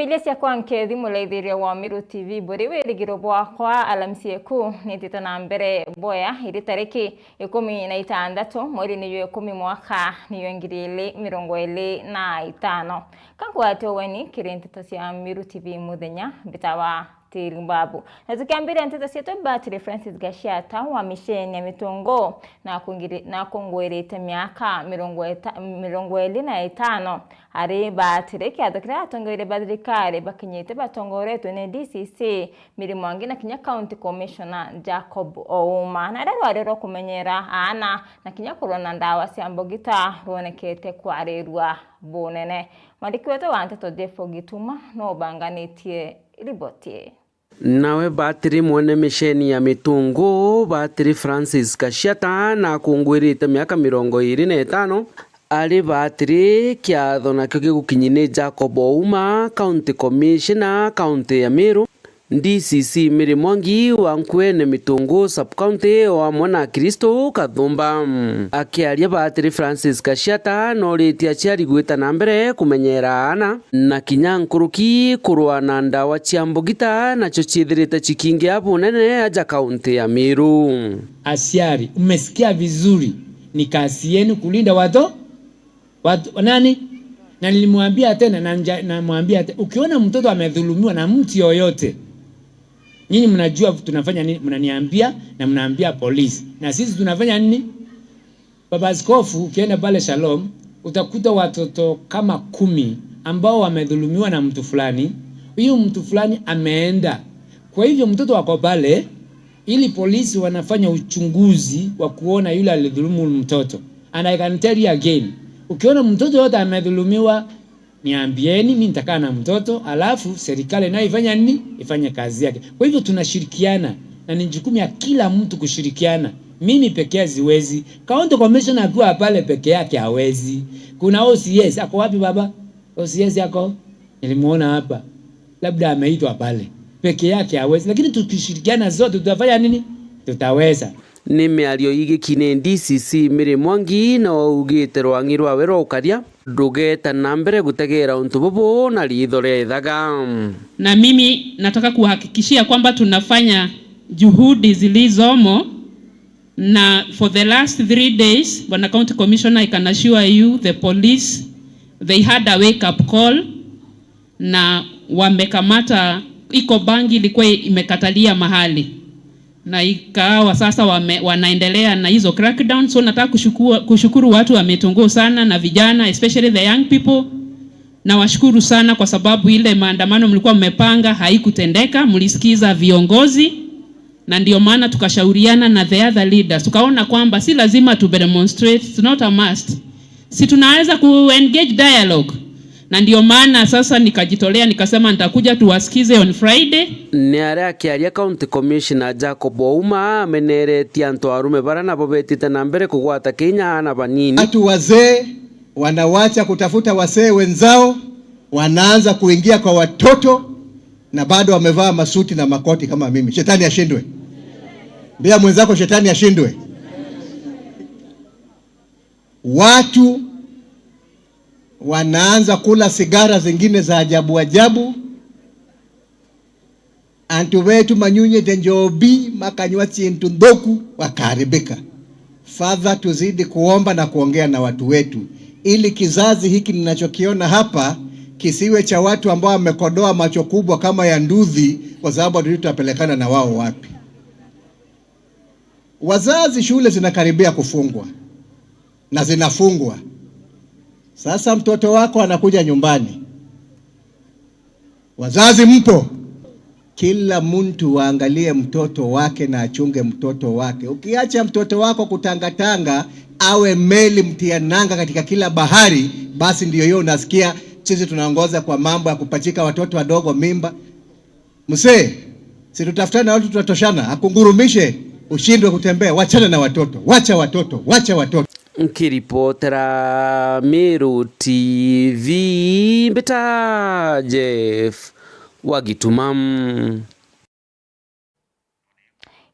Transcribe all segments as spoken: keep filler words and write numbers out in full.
Iria ciakwa nkethi muraithiria wa Miru T V, buri wirigiro bwakwa alamisi eku, nitite na mbere boya iri tariki ikumi na itandatu mweri ni jwa ikumi mwaka ni jwa ngiri ili mirongo ili na itano. Kangwate ugeni kiri nteto cia Miru T V muthenya mbitawa Tiri Mbabu. Na tukiambiria nteto cietu, Batiri Francis Gaciata wa misheni ya Mitungu na akungiri-, na akungwirite miaka mirongo eta-, mirongo ili na itano. Ari Batiri, kiatho kiria atongoirie ba thirikari bakinyite batongoretwe ni D C C Mary Mwangi na kinya County Commissioner Jacob Ouma. Na riria rwari rwa kumenyera aana na kinya kurwa na ndawa cia mbugita rwonekete kwarirua bunene. Mwandiki wetu wa nteto Jeff Gituma no ubanganitie riboti ii. Nawe Batiri mwene misheni ya Mitungu, Batiri Francis Gaciata, na akungwirite miaka mirongo iri na itano, ari Batiri, kiatho nakio gigukinyi ni Jacob Ouma, County Commissioner, County ya Miru, D C C Mary Mwangi wa Nkuene Mitungu Sub-County, o amwe na Kristo Kathumba. Akiaria Batiri Francis Gaciata noritie aciari gwita na mbere kumenyera aana na kinya nkuruki kurwa na ndawa cia mbugita, nacio ciithirite cikingia bunene aja kaunti ya Miru. Asiari, umesikia vizuri, ni kazi yenu kulinda wato-, watu, nani? Na nilimwambia tena, na nja-, namwambia te-, ukiona mtoto amedhulumiwa na mtu yoyote, nyinyi mnajua tunafanya nini, mnaniambia na mnaambia polisi. Na sisi tunafanya nini? Baba Askofu, ukienda pale Shalom, utakuta watoto kama kumi ambao wamedhulumiwa na mtu fulani. Huyu mtu fulani ameenda. Kwa hivyo mtoto wako pale, ili polisi wanafanya uchunguzi wa kuona yule alidhulumu mtoto. And I can tell you again, ukiona mtoto yote amedhulumiwa, niambieni, mi nitakaa na mtoto, alafu serikali nayo ifanya nini? Ifanye kazi yake. Kwa hivyo tunashirikiana, na ni jukumu ya kila mtu kushirikiana. Mimi pekee siwezi. County commissioner akiwa pale peke yake hawezi. Kuna O C S, ako wapi baba? O C S ako? Nilimuona hapa. Labda ameitwa pale. Peke yake hawezi. Lakini tukishirikiana zote tutafanya nini? Tutaweza. Ni miario igikine D C C Mary Mwangi na waugite rwang'i rwawe rwa ukaria. Ndugeta na mbere gutegera untu bubu na riitho ria ithaga. Na mimi nataka kuhakikishia kwamba tunafanya juhudi zilizomo, na for the last three days, Bwana County Commissioner, I can assure you the police, they had a wake up call, na wamekamata, iko bangi ilikuwa imekatalia mahali. Na ikawa sasa wame-, wanaendelea na hizo crackdown. So nataka kushukua-, kushukuru watu wa Mitunguu sana na vijana, especially the young people. Nawashukuru sana kwa sababu ile maandamano mlikuwa mmepanga haikutendeka, mlisikiza viongozi, na ndio maana tukashauriana na the other leaders. Tukaona kwamba si lazima tu demonstrate, it's not a must. Si tunaweza ku engage dialogue? Na ndio maana sasa nikajitolea, nikasema nitakuja tuwasikize on Friday. Ni aria akiaria County Commissioner Jacob Ouma ameneretie antu arume bara nabo betite na mbere kugwata kinya aana banini. Watu wazee wanawacha kutafuta wasee wenzao, wanaanza kuingia kwa watoto na bado wamevaa masuti na makoti kama mimi. Shetani ashindwe. Mbia mwenzako shetani ashindwe. Watu wanaanza kula sigara zingine za ajabu ajabu. Antu betu manyunyite njobi, makanywa cintu nthuku, wakaribika. Father, tuzidi kuomba na kuongea na watu wetu, ili kizazi hiki ninachokiona hapa kisiwe cha watu ambao wamekodoa macho kubwa kama ya nduthi, kwa sababu hatujui tutapelekana na wao wapi. Wazazi, shule zinakaribia kufungwa na zinafungwa. Sasa mtoto wako anakuja nyumbani. Wazazi mpo? Kila mtu waangalie mtoto wake na achunge mtoto wake. Ukiacha mtoto wako kutangatanga, awe meli mtia nanga katika kila bahari, basi ndio hiyo unasikia sisi tunaongoza kwa mambo ya kupachika watoto wadogo mimba. Mzee, si tutafutane na watu tutatoshana, akungurumishe, ushindwe kutembea, wachana na watoto, wacha watoto, wacha watoto. Nkiripotera Meru T V, mbita Jeff wa Gituma.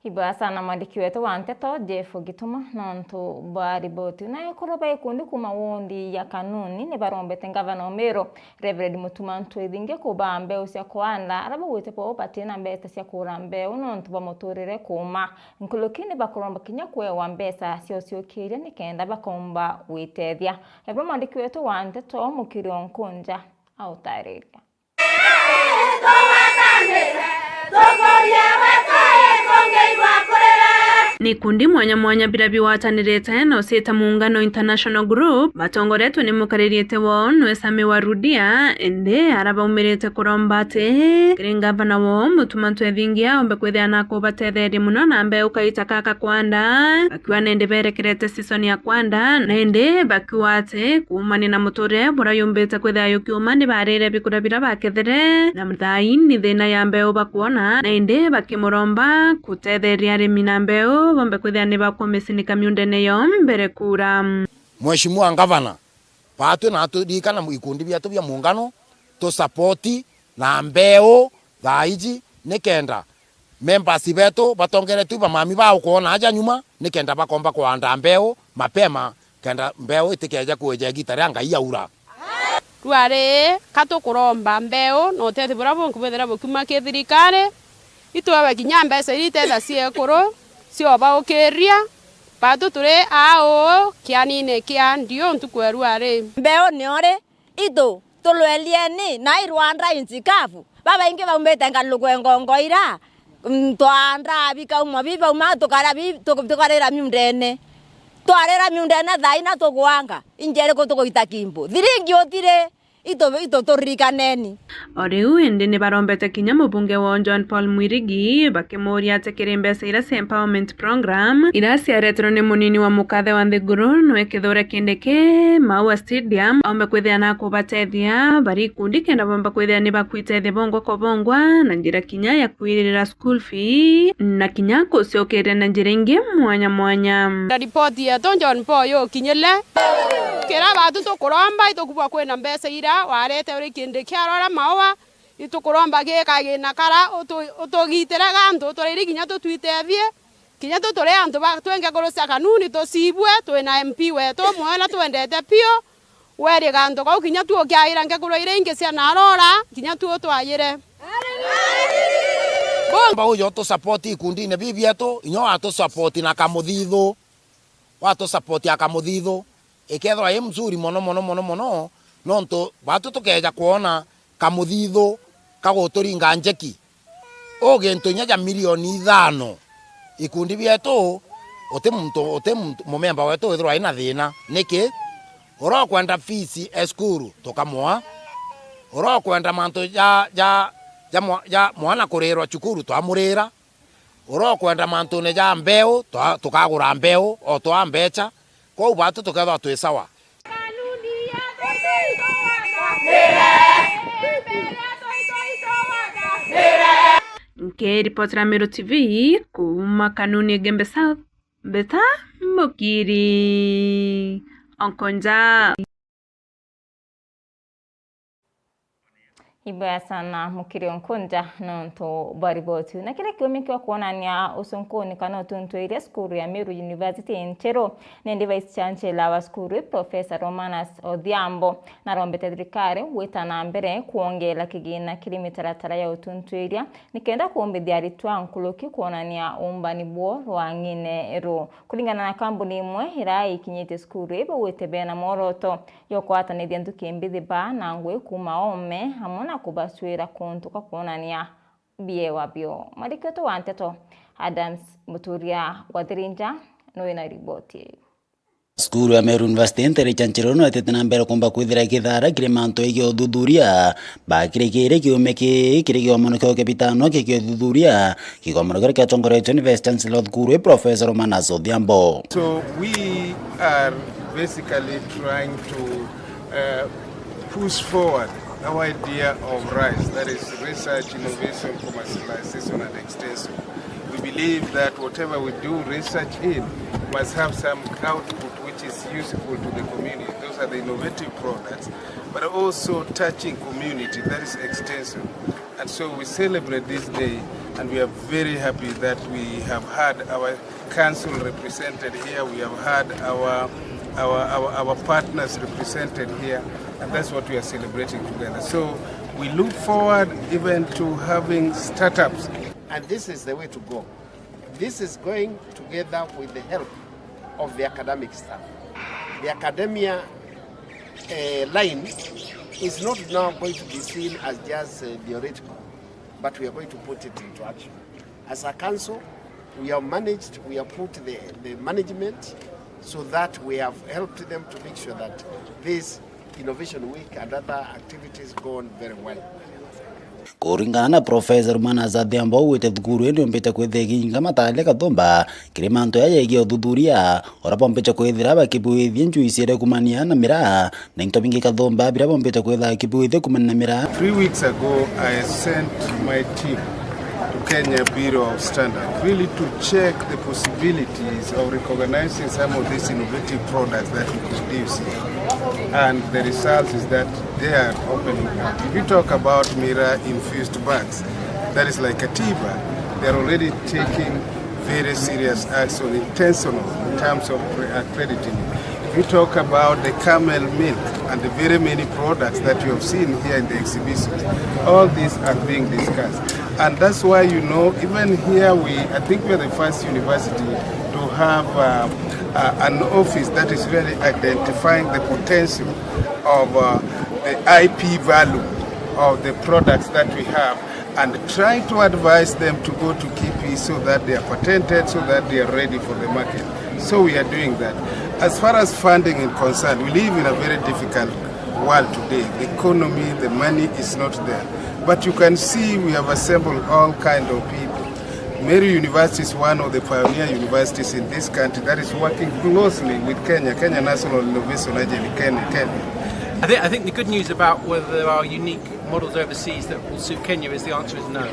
Ibwega sana mwandiki wetu wa nteto, Jeff Gituma, nontu bwa riboti. Na ekuru ba ikundi kuuma wondi ya Kanuni ni barombete ngavana o Meru, Reverend Mutuma M'Ethingia, kubaa mbeu cia kuanda, aria baugite bo batina mbeca cia kugura mbeu nontu bwa muturire kuuma. Nkuruki ni bakuromba kinya kuewa mbeca cia uciukiria nikenda bakomba gwitethia. Nabwe mwandiki wetu wa nteto, Mukiri Onkunja, autariria. Ni ikundi mwanya mwanya biria bigwatanirite na uciita Muungano International Group, batongoretwe ni mukaririite wao nwe Sami Warudia, indi aria baumirite kuromba ati kiri ngavana wao Mutuma M'Ethingia ombe kwithia na kubatetheria mono na mbeu kaita kaka kwanda, bakiuga nindi berekerete season ya kwanda, na indi bakiuga ati kuumania na muturire buria yumbite kwithia yukiuma ni barire bikuria biria bakethire, na thaa ii ni thina ya mbeu bakwona, na indi bakimuromba kutetheria arimi na mbeu bombe kwithia ni bakumisinika miundene yo mbere kuura. Mheshimiwa Ngavana, baatwi na turirikana ikundi bietu bia muungano, tu support na mbeu thaa iji, nikenda members betu batongeretwe bamami bao kwona aja nyuma, nikenda bakomba kuanda mbeu mapema, kenda mbeu itikeje kueja igita ria Ngai aura. Rwari, ka tukuromba mbeu na utethio buria bungi bwithira bukiuma ki thirikari, itwewe kinya mbeca iria itetha ciekuru ciobaukiria. Batu turi aa uu kianine kia ndiu ntuku ya rwari. Mbeu ni uri, itu tulwelieni na i Rwanda inchi kavu. Babaingi baumite ngalukwe ngongo ira, mm, twaandaa bikauma bi, bauma tukaria bi, tuk-, tukarira miundene. Twarira miundene thaa ina tugwanga, injeri ku tukuita kimbo. Thiringi utiri, itu, itu turirikaneni. O riu indi ni barombete kinya mubunge wao John Paul Mwirigi, bakimuuria ati kiri mbeca iria cia empowerment program iria ciareterwe ni munini wa mukathe wa nthiguru nwe Kithure Kindiki, Maua Stadium, aumbe kwithia na kubatethia bari ikundi kenda bomba kwithia ni bakwitethia bongwa kwa bongwa na njira kinya ya kwiririra school fee na kinya kuciokeria na njira ingi mwanya mwanya. Na ripoti yetu John Paul yukinyile, kira batu tukuromba itukubwa kwina mbeca ira warete uri Kindiki arora Maua, itukuromba gikagina kara utu-, utugitire gantu turiri kinya tutwitethie, kinya tu turi antu ba twenge kuru cia Kanuni tucibue, twina M P wetu umwe na twendete piu, werie gantu kau kinya tu ukiaira ngekuru iria ingi cia narora, kinya tu utwayire. Mba ujo tu support ikundine bibi bietu, inya watu support na kamuthithu. Watu support akamuthithu, ikethirwa i mzuri mono, mono, mono, mono, nontu batu tukeja kwona kamuthithu kaguturinga njeki. U gintu inya ja milioni ithano, ikundi bietu, uti muntu, uti muntu, mumemba wetu withirwa aina thina. Niki? Uria ukwenda fees e cukuru, tukamua. Uria ukwenda mantu ja, ja, ja mwa-, ja mwana kurirwa cukuru, twamurira. Uria ukwenda mantune ja mbeu, twa-, tukagura mbeu, o twa mbecha. Kwou batu tukethirwa twi sawa. Nkiripotera Meru T V kuuma Kanuni Igembe South, mbeta Mukiri Onkonja. Ibwega sana Mukiri Onkonja nontu bwa riboti iu. Na kiria kiumia kia kwonania ucunkuni kana utuntuiria cukuru ya Meru University Ncheru, nindi Vice Chancellor wa cukuru ii, Professor Romanus Odhiambo, narombete thirikari gwita na mbere kwongeera kigina kiri mitaratara ya utuntuiria nikenda kuumbithia aritwa nkuruki kwonania uumbani bwoo rwang'ine ruu. Kuringana na kambuni imwe iria ikinyitie cukuru ii, baugite bena mworoto ya kugwatanithia nthuki mbithi baa na ngui kuuma oome, amwe na kubacwira kuntu kwa kwonania biewa bio. Mwandiki wetu wa nteto, Adams Muturia wa Thirinja, ni wina riboti iu. Cukuru ya Meru University ntere cha Ncheru no itete na mbere kumba kwithira ikithara kiri mantu igi uthuthuria. Bakirikire kiumia kii kiri kigomano kia ukebitano kia uthuthuria, kigomano kiria kiatongoretwe ni Vice Chancellor wa thukuru ii, Professor Romanus Odhiambo. So we are basically trying to, uh, push forward our idea of RISE, that is research, innovation, commercialization and extension. We believe that whatever we do research in must have some output which is useful to the community. Those are the innovative products, but also touching community, that is extension. And so we celebrate this day And we are very happy that we have had our council represented here, we have had our, our, our, our partners represented here, and that's what we are celebrating together. So we look forward even to having startups. And this is the way to go. This is going together with the help of the academic staff. The academia, eh, line is not now going to be seen as just, eh, theoretical, but we are going to put it into action. As a council, we have managed, we have put the, the management so that we have helped them to make sure that this Innovation Week and other activities go on very well. Kuringana na Profesa Rumanas Athiambo, augite thukuru ino yumbite kwithia ikiinga mataale kathumba kiri mantu jaja jegie uthuthuria, uria bombite kwithira bakibuithia njui ciere kumania na miraa na into bingi kathumba biria bombite kwithira bakibuithia kumania na miraa. Three weeks ago, I sent my team to Kenya Bureau of Standards, really to check the possibilities of recognizing some of these innovative products that we produce here. And the result is that they are opening up. If you talk about miraa infused bags, that is like a tea bag, they're already taking very serious action, intentional, in terms of cre-, accrediting. If you talk about the camel milk and the very many products that you have seen here in the exhibitions, all these are being discussed. And that's why, you know, even here we, I think we are the first university to have, uh, uh, an office that is really identifying the potential of, uh, the I P value of the products that we have and try to advise them to go to K I P I so that they are patented, so that they are ready for the market. So we are doing that. As far as funding is concerned, we live in a very difficult world today. The economy, the money is not there. But you can see we have assembled all kind of people. Meru University is one of the pioneer universities in this country that is working closely with Kenya, Kenya National Innovation Agency, Kenya, Kenya. I think, I think the good news about whether there are unique models overseas that will suit Kenya is the answer is no.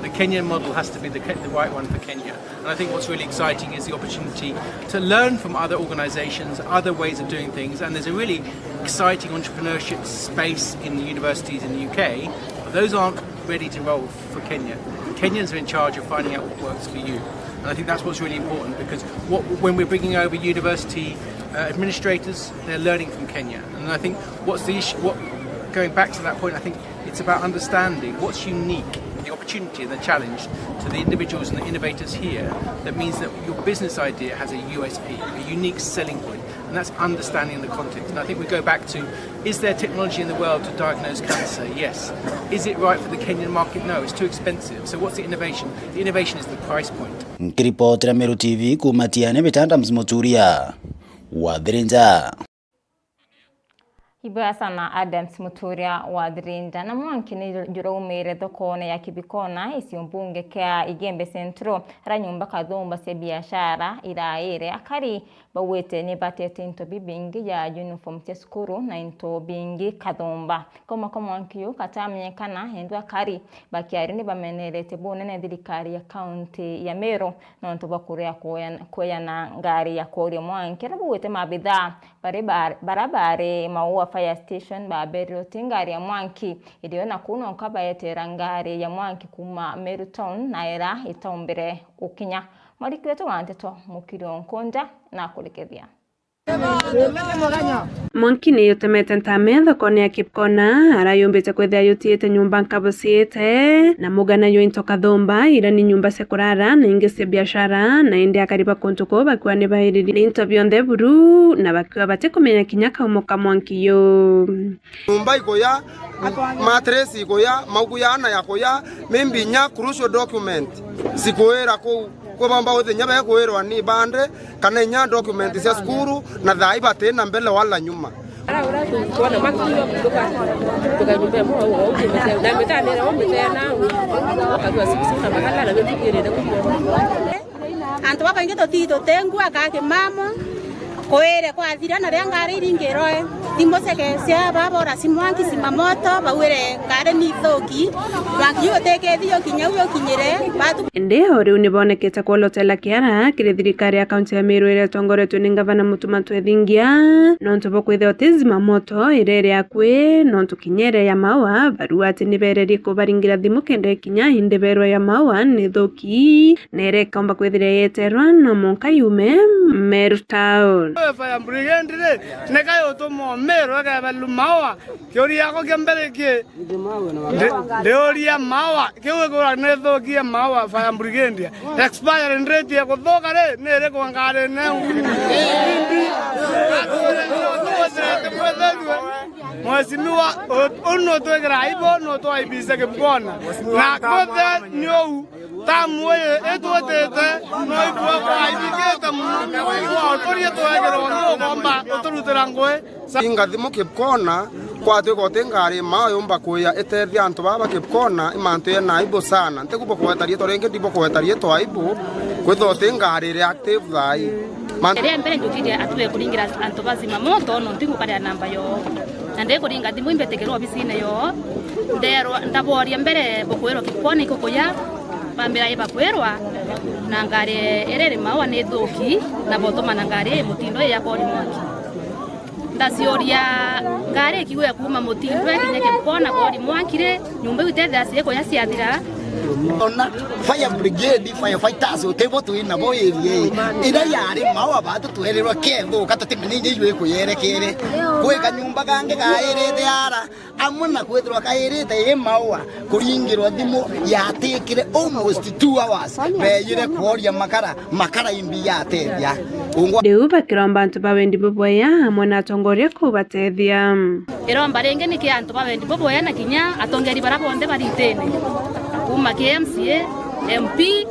The Kenyan model has to be the, Ke-, the right one for Kenya. And I think what's really exciting is the opportunity to learn from other organisations, other ways of doing things. And there's a really exciting entrepreneurship space in the universities in the U K. But those aren't ready to roll for Kenya. Kenyans are in charge of finding out what works for you. And I think that's what's really important, because what, when we're bringing over university, uh, administrators, they're learning from Kenya. And I think what's the issue, what, going back to that point, I think it's about understanding what's unique, the opportunity and the challenge to the individuals and the innovators here. That means that your business idea has a U S P, a unique selling point, and that's understanding the context. And I think we go back to, is there technology in the world to diagnose cancer? Yes. Is it right for the Kenyan market? No, it's too expensive. So what's the innovation? The innovation is the price point. Nkiripotera Meru T V kuuma Tiani, Mitanda Mzimuturia wa Thirinja. Ibwea sana Adams Muturia wa Thirinja. Na mwanki ni juraumire thokone ya Kibikona, isio mbunge kia Igembe Central, ara nyumba kathumba cia biashara iraire. Akari baugite ni batete into bibingi ja uniform cia cukuru na into bingi kathumba. Kauma ka mwanki uu katamenyekana, indi akari ba kiari ni bamenerete bunene thirikari ya kaunti ya Meru nontu bwa kuria kueana, kueana ngari ya kuuria mwanki. Ara baugite mabithaa bari ba-, bara bari Maua Fire Station baberire uti ngari ya mwanki, indi o na kuu nonka baetera ngari ya mwanki kuuma Meru Town na ira itaumbire gukinya. Mwandiki wetu wa nteto Mukiri Onkonja nakurikithia. Mwanki ni utemete ntame thokone ya Kibikona, ara yumbite kwithira yutiite nyumba nkabuciite, na mugana jwa into kathumba, ira ni nyumba cia kurara na ingi cia biashara, na indi akari ba kuntu kuu bakiuga ni bairiri ni into bionthe buru, na bakiuga batikumenya kinya kaumo ka mwanki juu. Nyumba ikuya, mattress ikuya, mauku ya ana yakuya, maybe inya crucial document cikuira kuu. Kwi baumba uthi inya bekwirwa ni bande kana inya document cia cukuru, na thaa ii bati na mbele wala nyuma. Antu babaingi tutii tutengua ka kimamo. Kuire kwathira na ria ngari iringiroe. Thimu cia babora Simwanki Simamoto, bauire ngari ni ithuki, mwanki utekethio kinya uyo kinyire, batu. Indi o riu ni bonekete kwolotela kiara kiri thirikari ya kaunti ya Meru iria itongoretwe ni ngavana Mutuma Twethingia, nontu bwa kwithirwa ti Simamoto iria iri akui, nontu kinya iria ya Maua barua ati ni bererie kubaringira thimu kenda ikinya, indi berwa ya Maua ni thuki. Nere ikaumba kwithira yeterwa no mwanka yume Meru Town. Fire brigade ri, neka yutuma Meru ekebe Maua. Kiuria giakwa kia mbere ki, ndi-, ndiuria Maua, kiu gikura ni thukie Maua fire brigade. Expiring date ya kuthuka ri, ni iriku ngari neu? Mheshimiwa, u-, unu twikira aibu, nu twaibise Kipkona. Na kothe ni uu. Tamu ii itwitite, no ibua kwaibikite mono, ni wigua uturie twegirwa ni ugomba uturutira ngui. Inga thimu Kipkona, kwatwika uti ngari Maua yumba kuya itethia antu baba Kipkona, i mantu yena aibu sana. Ntiku bukugweta riitwa ringi, ndibukugweta riitwa aibu, kwithirwa uti ngari iri active thaa ii. Man- Ria mbere njukirie atue kuringira antu ba Zimamoto, no ntiku karia namba yoo. Na ndikuringa thimu imbitikirwa obisine yoo, nderwa, ndaboria mbere bukwirwa Kipkona ikukuya, bambira ibakwirwa, na ngari iria iri Maua ni thuki, na botumana ngari ii mutindo ii ya kori mwanki. Ndaciuria ngari ikigwe kuuma mutindo ikinya Kipkona kori mwanki ri, nyumba iu itethira ciikuya ciathira. Ona fire brigade, firefighters, utibo twina bo area ii. Iria yari Maua batu twerirwa kenthuka, tutimenya inya iu ikuyerekere. Kwi kanyumba kangi kairite ara, amwe na kwithirwa kairite i Maua, kuringirwa thimu yatikire almost two hours, beyire kworia makara, makara imbi yatethia. Ungwa- Riu bakiromba antu ba wendi bubwea amwe na atongoria kubatethia. Iromba ringi ni kia antu ba wendi bubwea na kinya atongeri bara bonthe bari itine, kuuma ki M C A, M P,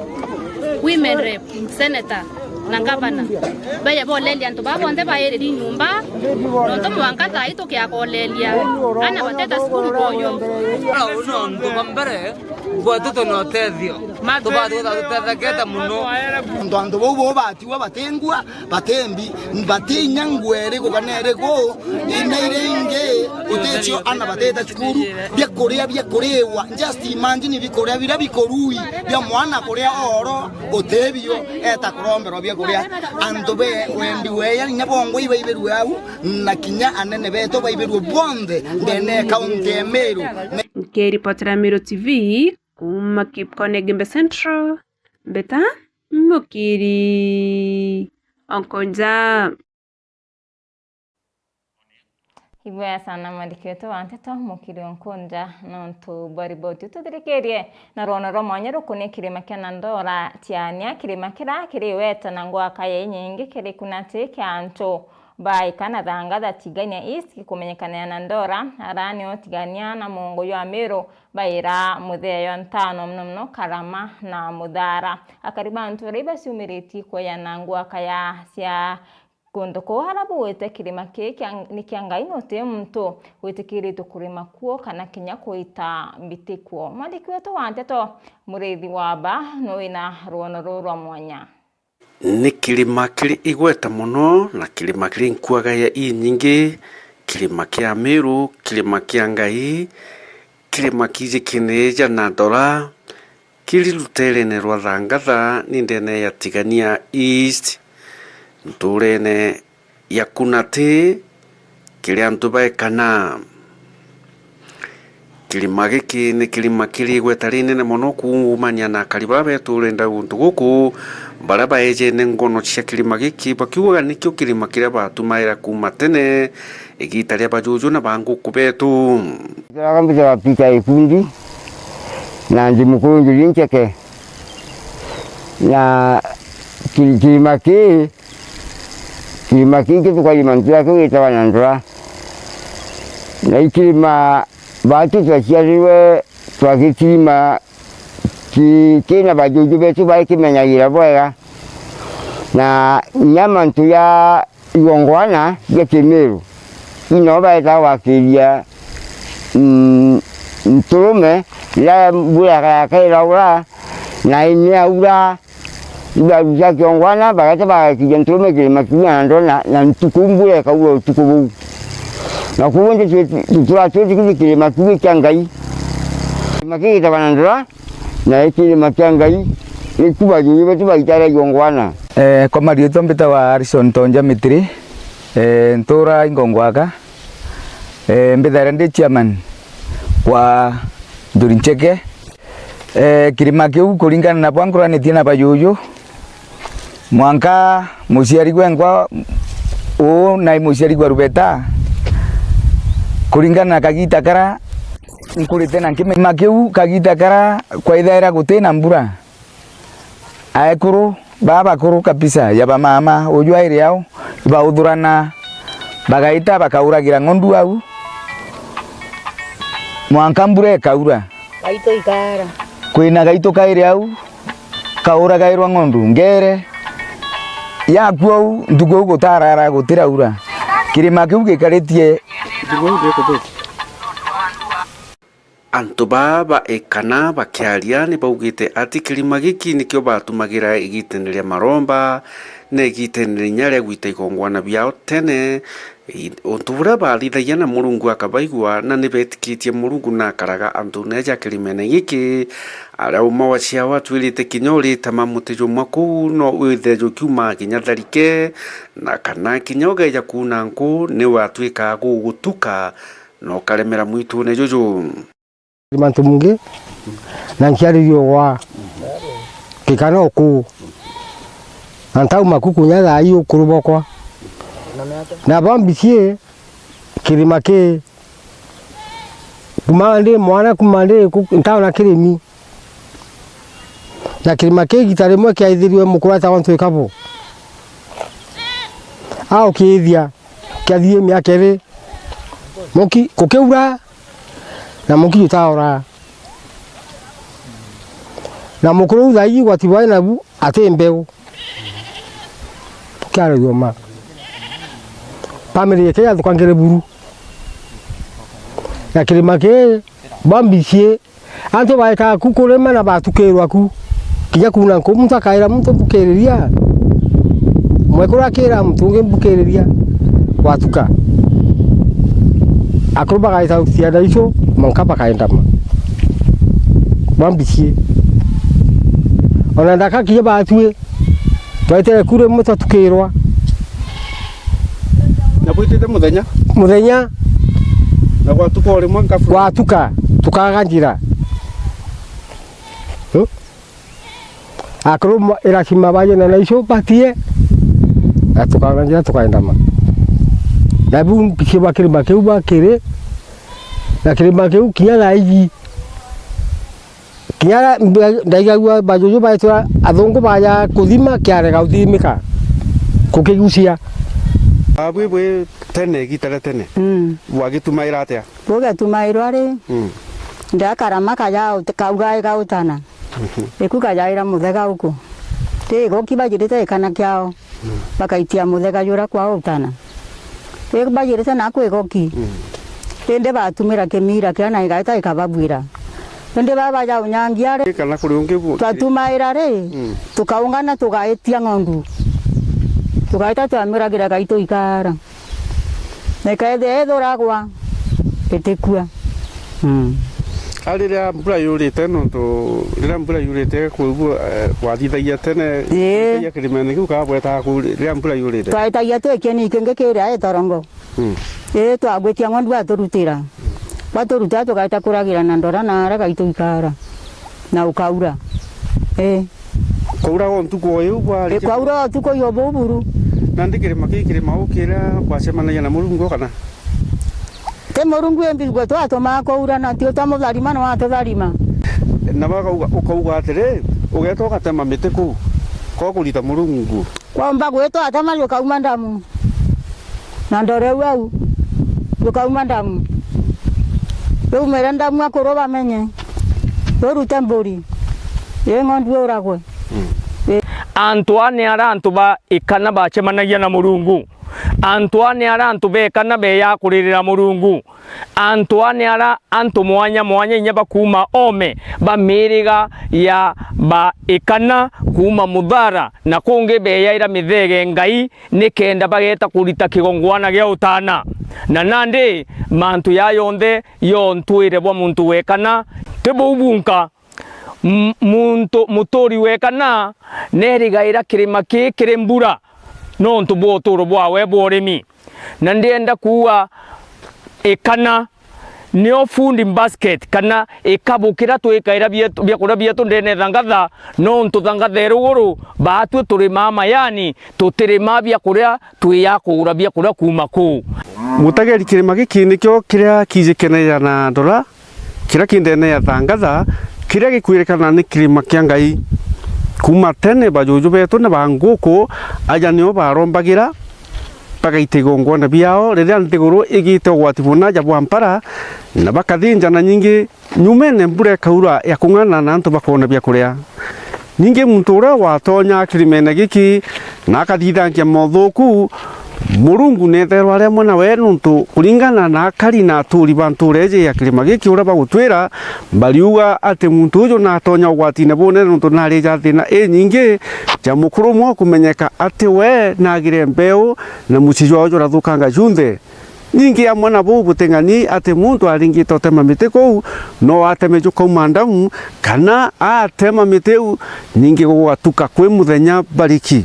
women rep, senator na ngavana, beye bolelia antu baa bonthe bairiri nyumba, nontu mwanka thaa ii tukiakolelia ana bateta cukuru kwoyo. Uu ni untu bwa mbere, gwetu twina utethio, tubati kwithirwa tutethekete mono. Antu, antu bau bo batigwa batingua, batembi, bati inya ngua iriku kana iriku, ina iria ingi uticio ana batite cukuru, biakuria biakuriwa, just imagine bikuria biria bikurui bia mwana kuria oro utibio, eta kuromberwa biakuria. Antu be wendi weya inya bongwa ibaibirwe au, na kinya anene betu baibirwe bonthe ndene ya kaunti ya Meru. Nkiripotera Meru T V, kuuma Kipkone Gembe Central, mbeta Mukiri Onkonja. Ibwega sana mwandiki wetu wa nteto, Mukiri Onkonja, nontu bwa riboti iu tuthirikirie. Na rwono rwa mwanya rukunie kirima kia Nandora, Tiania, kirima kiria kiri igweta na ngwaka ya inyingi kiri kunati kia antu ba Ika na Thangatha, Tigania East, gikumenyekana ya Nandora, aria nio Tigania na Mungu jwa Meru baira muthea jwa ntano, mono mono Karama na Muthara. Akari ba ntura ibaciumiritie kweyana ngwaka ya cia kuntu kuu aria bugwite kirima kii kia, ni kia Ngai na uti muntu witikiritwe kurima kuo kana kinya kuita mbiti kuo. Mwandiki wetu wa nteto, Muriithi wa Ba, nu wina rwono ruu rwa mwanya. Ni kirima kiri igweta mono, na kirima kiri nkuaga ya inyingi, kirima kia Meru, kirima kia Ngai, kirima kiji kinija na ndora, kiri ruteerene rwa Thangatha ni ndene ya Tigania East, ntuurene ya Kunati, kiri antu ba Ekana. Kirima giki ni kirima kiri igweta rinene mono kuumania na akari bara beturenda guntu guku, bara baejene ngono cia kirima giki bakiugaga nikio kirima kiria batumaira kuuma tene, igiita ria bajuju na banguku betu. Njiraga mbithaga Peter Ikundi na ndi mukuru njuri ncheke, na ki-, kirima kii Kirima kii githukagia mantu jake gitawa Nandora. Na i kirima baatu twaciarirwe twagitirima ki-, kina bajuju betu baikimenyagira bwega. Na inya mantu ja igongwana ja Kimiru, ino baetaga gwakiria, mm, nturume, riria mbura yaka yaka iraura, na ini aura, ibaruta kiongwana, bageta bagakiria nturume kirima kiu na Nandora, na ntuku mbura ikaura utuku buu. Na koguo ndio twi-, turatwitikirie kirima kiu kia Ngai. Kirima kigitagwa na ndora, na kirima kia Ngai, ni kuba juju betu baitara igongwana. Eh, kwa mariitwa mbitagwa Harrison Tonja Mitiri, eh, ntura Ingongwaga, eh, mbithaira ndi chairman wa Nthuri Ncheke. Eh, kirima kiu kuringana na bwa nkuranitie na bajuju, mwanka muciari gwengwa uu nai muciari gwa Rubeta, kuringana na kagita kara nkurite na nkime kirima kiu, kagita kara kwaithaira guti na mbura, aekuru baa bakuru kabisa ya bamama uju airi au, ibauthurana, bagaita bakauragira ng'ondu au, mwanka mbura ikaura. Gaito ikaara. Kwina gaito kairi au, kauragairwa ng'ondu ngere. Yakua au, ntuku au gutarara gutiraura. Kirima kiu gikaritie. Antu baa ba Ikana bakiaria ni baugite ati kirima giki nikio batumagira igitene ria maromba na igitene rinya ria gwita igongwana biao tene, i-, untu buria bathithagia na Murungu akabaigua, na ni betikitie Murungu na akaraga antune ja kirimene giki. Aria umwe wa ciao atwirite kinya uritema muti jumwe kuu no withe jukiumaa kinya tharike, na kana kinya ugeja kuuna nku ni watwikaa gugutuka na ukaremera mwitune juju. Mantu mungi, na nkiaririo gwa kikana ukuu, na ntauma ku kunya thaa ii ukuru bokwa. Na bwa mbicie kirima ki, kuma ndi mwana, kuma ndi ku-, ntaona kirimi. Na kirima ki igita rimwe kiaithirue mukuru etagwa Ntwikabo. Aukiithia, kiathie miaka iri, muki kukiura, na muki jutaora. Na mukuru u thaa ii gwati bwai nabu ati mbeu. Kiaragio ma. Family yake yathukangire buru. Na kirima ki bwa mbicie, antu baekaa ku kurima na batukirwa ku. Kinya kuuna nku, muntu akaira muntu, "Mbukiriria." Mwekuru akira muntu ungi, "Mbukiriria." Gwatuka. Akuru bagaita ciana icio, mwanka bakaendama. Bwa mbicie. Ona ndaka kinya batwi, twaitire ku rimwe twatukirwa. Na bwitite muthenya? Muthenya. Na gwatuka o rimwe nkabu? Gwatuka, tukaga njira. Hmm? Akuru ma-, iracima bajene na icio batie, na tukaona njira tukaendama. Na bu mbicie bwa kirima kiu bakiri, na kirima kiu kinya thaa iji. Kinya ara mbe-, ndaigagua bajuju baitwa athungu baja kuthima kiarega uthimika kukigucia. Abwi bwi tene, igita ria tene, mm, bwagitumaira atia? Bugatumairwa ri, mm, ndakarama kaja ut-, kaugae gautana. Mhm. Iku kajaira muthega uku. Ti igoki bajirite ikana kiao. Mm. Bakaitia muthega jura kwao utana. Ri bajirite naku igoki. Mm. Indi batumira kimira kia na igaita ikababwira. Indi baba ja unyangia ri, kana kuri ungi bu-, twatumaira ri, mm, tukaungana tugaitia ng'ondu. Tugaita twamiragira gaitu ikara. Na ikaithia ithuragwa, itikua. Mm. A, riria mbura yurite, nontu riria mbura yurite, kuu, eh, kwathithagia tene, ii, kwathithagia kirimene kiu, kana bwetaga kuu riria mbura yurite? Twaitagia twi kieni kingi kiria itorongo. Mm. Ii, twagwitia ng'ondu aturutira. Baturutira tugaita kuragira na ndora na ara gaitu ikara. Na ukaura. Ii. Kwaura o ntuku o iu bwa- Ii, kwaura o ntuku iu buburu. Nandi kirima kii kirima u kiria bwacemanagia na Murungu kana? Ti Murungu, indi gwe twatumaa kwaura, na ti utamutharima, na watutharima. Na bakauga, ukauga atiri, ugeeta ugatema miti kuu, ko kurita Murungu. Kwaumba gwitwa atema jukauma ndamu. Na ndore u au, jukauma ndamu. Riu mere ndamu akuru bamenye. Rurute mburi. Ii ng'ondu uragwe. Mm. Ii. Antu aa ni aria antu ba ikana bacemanagia na Murungu. Antu aa ni ara antu beekana beeya kuririra Murungu. Antu aa ni ara antu mwanya mwanya, inya bakuuma oome, ba miiriga ya Baikana, kuuma Muthara na kungi, beeyaira mithege Ngai, nikenda bageeta kurita kigongwana gia utaana. Na nandi mantu jaa jonthe jontwire bwa muntu weekana, ti buu bunka. M-, muntu muturi weekana neerigaira kirima kii kiri mbura nontu bwa utuuro bwawe bwa urimi. Na ndienda kuuga ikana nio food basket, kana ikabu kiria twikaira bietu-, biakuria bietu ndene thangatha, nontu thangatha iri ruguru, baatwi turimaa mayani, tutirimaa biakuria, twiya kugura biakuria kuuma kuu. Mutegeri, kirima giki nikio kiria kiijikenaira na ndora, kiria ki ndene ya thangatha, kiria gikwirikana ni kirima kia Ngai. Kuuma tene, bajuju beetu na ba nguku aja nio barombagira, bagaita igongwana biao riria nthiguru igiite ugwati buna ja bwa mpara, na bakathinja na nyingi nyumene mbura ikaura ya kung'ana na antu bakoona bia kuria. Ningi muntu uria watonya kirimene giki na akathithankia mothuku, Murungu neethairwa ari amwe nawe, nontu kuringana na akari na aturi ba ntuura iji ya kirima giki uria bagutwira, bariuga ati muntu uju natonya ugwatine bunene, nontu narija thiina inyingi ja mukuru umwe ukumenyeka ati we naagire mbeu na mucii jwao jurathukanga junthe. Ningi amwe na buu buting'ani ati muntu aringite utema miti kuu, no ateme jukauma ndamu, kana atema miti iu, ningi gugatuka kwi muthenya bariki.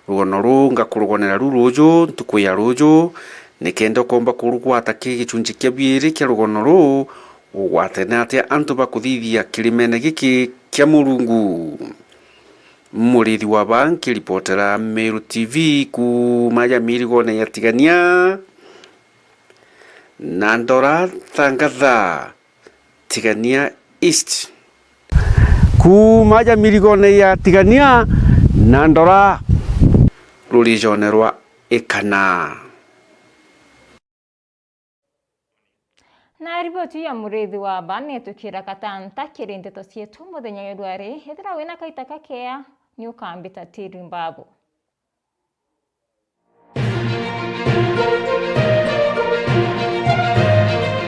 Rugono ruu ngakurugonera ru ruuju ntuku ya ruuju, nikenda ukomba kurugwata kiri gichunchi kia biiri kia rugono ruu, ugwatene atia antu bakuthithia kirimene giki kia Murungu. Murithi wa ba nkiripotera Meru T V kuuma ja mirigone ya Tigania na ndora thangatha Tigania East. Kuuma ja mirigone ya Tigania na ndora rurijone rwa Ikana. Na riboti ya Murithi wa ba nitukira katanta kiri nteto cietu muthenya jwa rwari. Ethira wina kaita kakea, ni ukambita Tiri Mbabu.